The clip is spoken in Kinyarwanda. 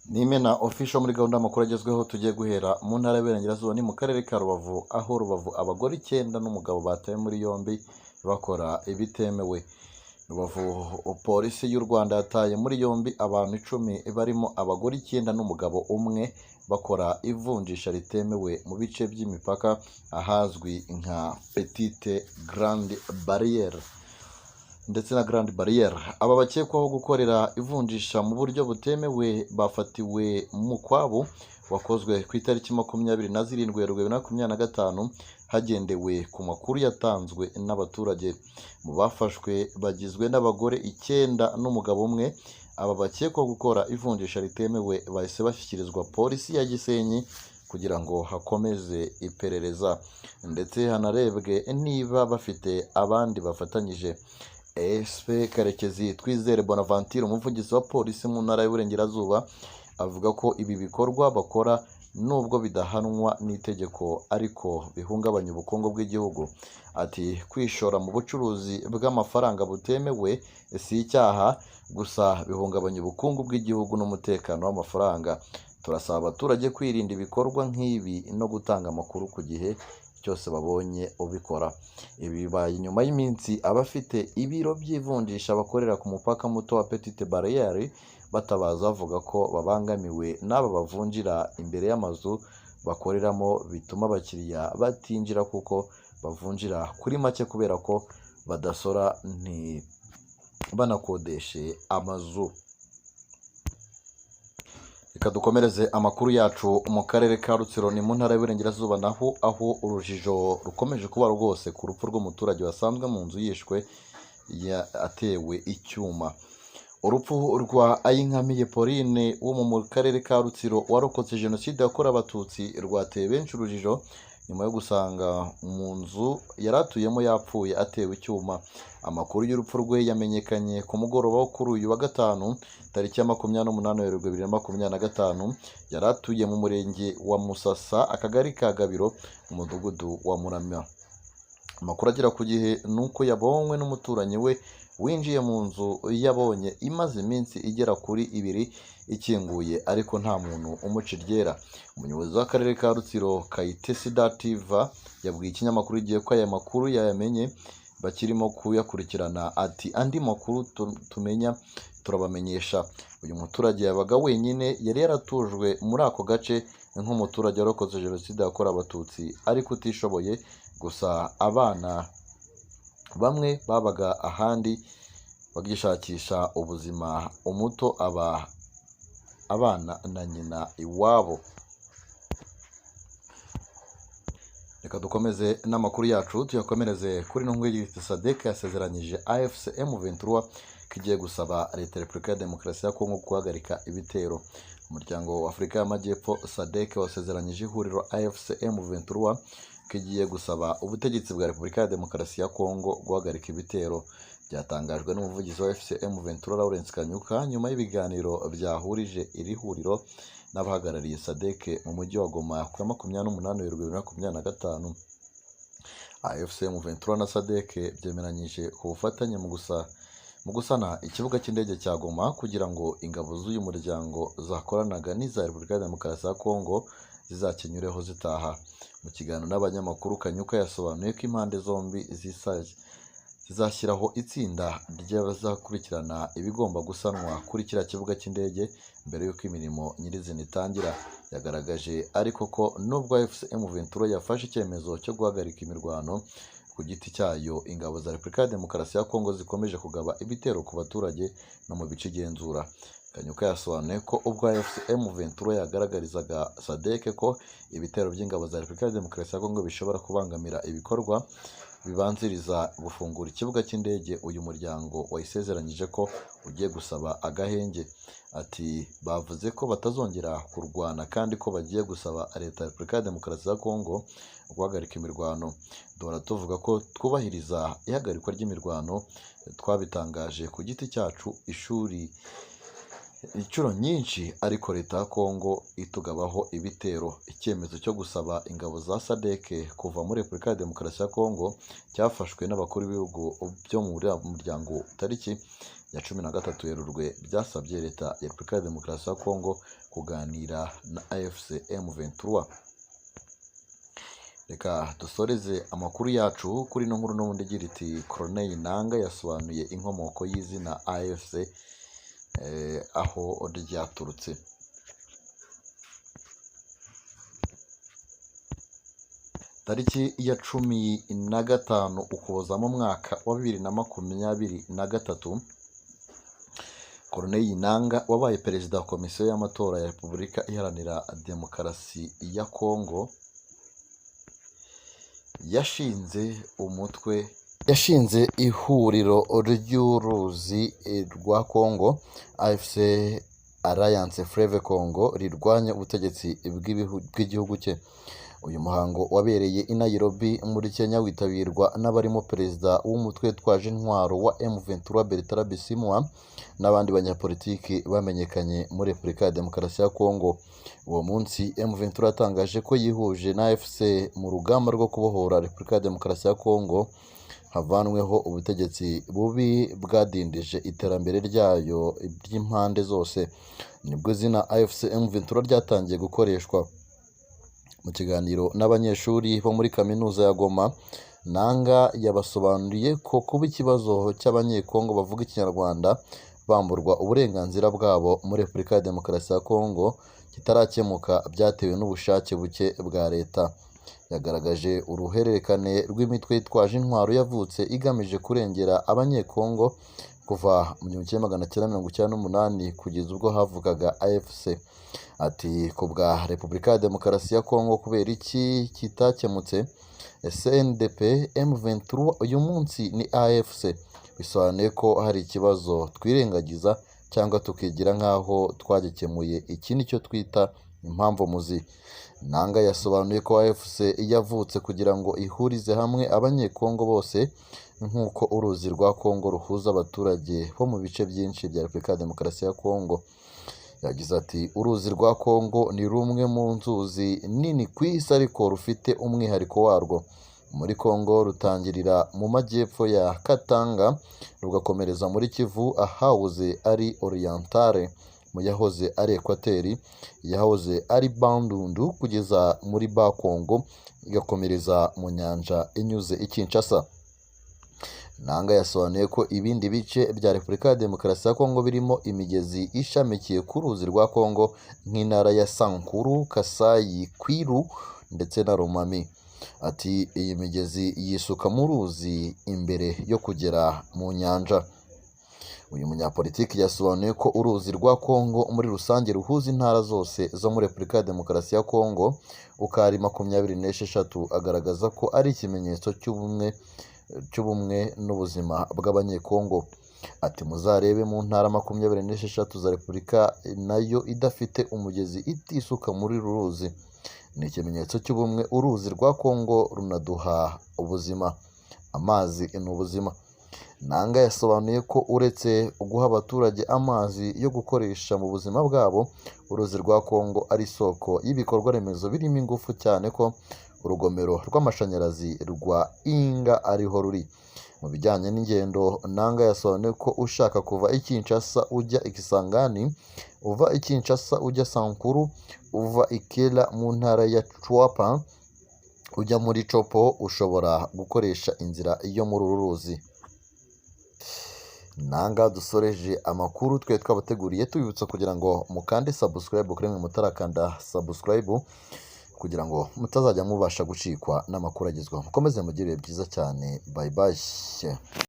Nimena Official muri gahunda y'amakuru agezweho. Tugiye guhera mu ntara y'Iburengerazuba, ni mu karere ka Rubavu, aho Rubavu abagore 9 n'umugabo batawe muri yombi bakora ibitemewe. Rubavu, Polisi y'u Rwanda yataye muri yombi abantu 10 barimo abagore 9 n'umugabo umwe bakora ivunjisha ritemewe mu bice by'imipaka ahazwi nka Petite Grande Barrière ndetse na Grande Barrière. Aba bakekwaho gukorera ivunjisha mu buryo butemewe bafatiwe mu kwabu wakozwe ku itariki 27 Werurwe 2025, hagendewe ku makuru yatanzwe n'abaturage. Mu bafashwe bagizwe n'abagore 9 n'umugabo umwe. Aba bakekwaho gukora ivunjisha ritemewe bahise bashyikirizwa polisi ya Gisenyi kugira ngo hakomeze iperereza ndetse hanarebwe niba bafite abandi bafatanyije. SP Karekezi Twizere Bonaventure, umuvugizi wa polisi mu ntara y'Iburengerazuba, avuga ko ibi bikorwa bakora nubwo bidahanwa n'itegeko ariko bihungabanya ubukungu bw'igihugu. Ati: "Kwishora mu bucuruzi bw'amafaranga butemewe si icyaha, gusa bihungabanya ubukungu bw'igihugu n'umutekano w'amafaranga. Turasaba abaturage kwirinda ibikorwa nk'ibi no gutanga amakuru ku gihe cyose babonye ubikora." Ibi bibaye nyuma y'iminsi abafite ibiro by'ivunjisha bakorera ku mupaka muto wa Petite Barrière batabaza bavuga ko babangamiwe n'aba bavunjira imbere y'amazu bakoreramo, bituma abakiriya batinjira kuko bavunjira kuri make kubera ko badasora ntibanakodeshe amazu. Reka dukomereze amakuru yacu mu karere ka Rutsiro, ni mu ntara y'Iburengerazuba naho, aho urujijo rukomeje kuba rwose ku rupfu rw'umuturage wasanzwe mu nzu yishwe atewe icyuma. Urupfu rwa Ayinkamiye Pauline wo mu karere ka Rutsiro warokotse Jenoside yakorewe Abatutsi rwateye benshi urujijo nyuma yo gusanga mu nzu yari atuyemo yapfuye atewe icyuma. Amakuru y'urupfu rwe yamenyekanye ku mugoroba wo kuri uyu wa gatanu, tariki ya 28 Werurwe 2025. Yari atuye mu murenge wa Musasa, akagari ka Gabiro, mu mudugudu wa Murama. Amakuru agera ku gihe ni uko yabonywe n'umuturanyi we winjiye mu nzu yabonye imaze iminsi igera kuri 2 ikinguye ariko nta muntu umuca iryera. Umuyobozi w'akarere ka Rutsiro, Kayitesi Dativa, yabwiye ikinyamakuru Igihe ko aya makuru yayamenye bakirimo kuyakurikirana. Ati: "Andi makuru tumenya turabamenyesha." Uyu muturage yabaga wenyine, yari yaratujwe muri ako gace nk'umuturage warokotse Jenoside yakorewe Abatutsi ariko utishoboye, gusa abana bamwe babaga ahandi bagishakisha ubuzima, umuto aba abana na nyina iwabo. Reka dukomeze n'amakuru yacu, tuyakomereze kuri ino SADC yasezeranyije AFC M23 ko igiye gusaba Leta ya Repubulika ya Demokarasi ya Kongo guhagarika ibitero. Umuryango wa Afurika y'Amajyepfo SADC wasezeranyije ihuriro AFC M23 ko igiye gusaba ubutegetsi bwa Repubulika ya Demokarasi ya Kongo guhagarika ibitero. Byatangajwe n'umuvugizi wa AFC M23, Lawrence Kanyuka, nyuma y'ibiganiro byahurije iri huriro n'abahagarariye SADC mu mujyi wa Goma ku ya 28 Werurwe 2025. AFC M23 na SADC byemeranyije ku bufatanye mu gusana ikibuga cy'indege cya Goma kugira ngo ingabo z'uyu muryango zakoranaga n'iza Repubulika ya Demokarasi ya Kongo zizakinyureho zitaha. Mu kiganiro n'abanyamakuru, Kanyuka yasobanuye ko impande zombi zizashyiraho itsinda ry'abazakurikirana ibigomba gusanwa kuri kiriya kibuga cy'indege mbere y'uko imirimo nyirizina itangira. Yagaragaje ariko ko nubwo AFC M23 yafashe icyemezo cyo guhagarika imirwano ku giti cyayo, ingabo za Repubulika ya Demokarasi ya Kongo zikomeje kugaba ibitero ku baturage no mu bice igenzura. Kanyuka yasobanuye ko ubwo AFC M23 yagaragarizaga SADC ko ibitero by'ingabo za Repubulika ya Demokarasi ya Kongo bishobora kubangamira ibikorwa bibanziriza gufungura ikibuga cy'indege, uyu muryango wayisezeranyije ko ugiye gusaba agahenge. Ati: "Bavuze ko batazongera kurwana kandi ko bagiye gusaba Leta ya Repubulika ya Demokarasi ya Kongo guhagarika imirwano. Duhora tuvuga ko twubahiriza ihagarikwa ry'imirwano, twabitangaje ku giti cyacu inshuro nyinshi, ariko Leta ya Kongo itugabaho ibitero." Icyemezo cyo gusaba ingabo za SADC kuva muri Repubulika ya Demokarasi ya Kongo cyafashwe n'abakuru b'ibihugu byo muri uriya muryango tariki ya 13 Werurwe byasabye leta ya Repubulika ya Demokarasi ya Kongo kuganira na AFC M23. Reka dusoreze amakuru yacu kuri ino nkuru n'ubundi igira iti Corneille Nangaa yasobanuye inkomoko y'izina AFC aho ryaturutse. Tariki ya 15 Ukuboza mu mwaka wa 2023, Corneille Nangaa wabaye perezida wa komisiyo y'amatora ya Repubulika Iharanira Demokarasi ya Kongo yashinze umutwe yashinze ihuriro ry'uruzi rwa Kongo AFC Alliance Fleuve Congo rirwanya ubutegetsi bw'igihugu cye. Uyu muhango wabereye i Nairobi muri Kenya witabirwa n'abarimo perezida w'umutwe witwaje intwaro wa M23 Bertrand Bisimwa n'abandi banyapolitiki bamenyekanye muri Repubulika ya Demokarasi ya Kongo. Uwo munsi M23 yatangaje ko yihuje na AFC mu rugamba rwo kubohora Repubulika ya Demokarasi ya Kongo havanweho ubutegetsi bubi bwadindije iterambere ryayo ry'impande zose. Nibwo izina AFC M23 ryatangiye gukoreshwa. Mu kiganiro n'abanyeshuri bo muri kaminuza ya Goma, Nangaa yabasobanuriye ko kuba ikibazo cy'Abanyekongo bavuga Ikinyarwanda bamburwa uburenganzira bwabo muri Repubulika ya Demokarasi ya Kongo kitarakemuka byatewe n'ubushake buke bwa leta. Yagaragaje uruhererekane rw'imitwe yitwaje intwaro yavutse igamije kurengera Abanyekongo kuva mu 1998 kugeza ubwo havukaga AFC. Ati ku bwa Repubulika ya Demokarasi ya Kongo kubera iki kitakemutse? CNDP M23 uyu munsi ni AFC, bisobanuye ko hari ikibazo twirengagiza cyangwa tukigira nk'aho twagikemuye. Iki nicyo twita impamvu muzi. Nangaa yasobanuye ko AFC yavutse kugira ngo ihurize hamwe Abanyekongo bose nk'uko uruzi rwa Kongo ruhuza abaturage bo mu bice byinshi bya Repubulika ya Demokarasi ya Kongo. Yagize ati uruzi rwa Kongo ni rumwe mu nzuzi nini ku isi ariko rufite umwihariko warwo. Muri Kongo rutangirira mu majyepfo ya Katanga rugakomereza muri Kivu ahahoze ari Orientale mu yahoze ari Ekwateri, yahoze ari Bandundu kugeza muri Bakongo igakomereza mu nyanja inyuze i Kinshasa. Nangaa yasobanuye ko ibindi bice bya Repubulika ya Demokarasi ya Kongo birimo imigezi ishamikiye ku ruzi rwa Kongo nk'intara ya Sankuru, Kasayi, Kwilu ndetse na Lomami. Ati iyi migezi yisuka mu ruzi imbere yo kugera mu nyanja. Uyu munyapolitiki yasobanuye ko uruzi rwa Kongo muri rusange ruhuza intara zose zo muri Repubulika ya Demokarasi ya Kongo uko ari 26, agaragaza ko ari ikimenyetso cy'ubumwe n'ubuzima bw'Abanyekongo. Ati muzarebe mu ntara 26 za Repubulika nayo idafite umugezi itisuka muri uru ruzi. Ni ikimenyetso cy'ubumwe, uruzi rwa Kongo runaduha ubuzima. Amazi ni ubuzima. Nangaa yasobanuye ko uretse guha abaturage amazi yo gukoresha mu buzima bwabo, uruzi rwa Kongo ari isoko y'ibikorwa remezo birimo ingufu cyane ko urugomero rw'amashanyarazi rwa Inga ariho ruri. Mu bijyanye n'ingendo, Nangaa yasobanuye ko ushaka kuva i Kinshasa ujya i Kisangani, uva i Kinshasa ujya Sankuru, uva i Kela mu ntara ya Tshuapa ujya muri Tshopo ushobora gukoresha inzira yo muri uru ruzi. Nangaa dusoreje amakuru twe twabateguriye tubibutsa kugira ngo mukande subscribe kuri mwe mutarakanda subscribe kugira ngo mutazajya mubasha gucikwa n'amakuru agezweho. Mukomeze mugire ibihe byiza cyane. Bye bye.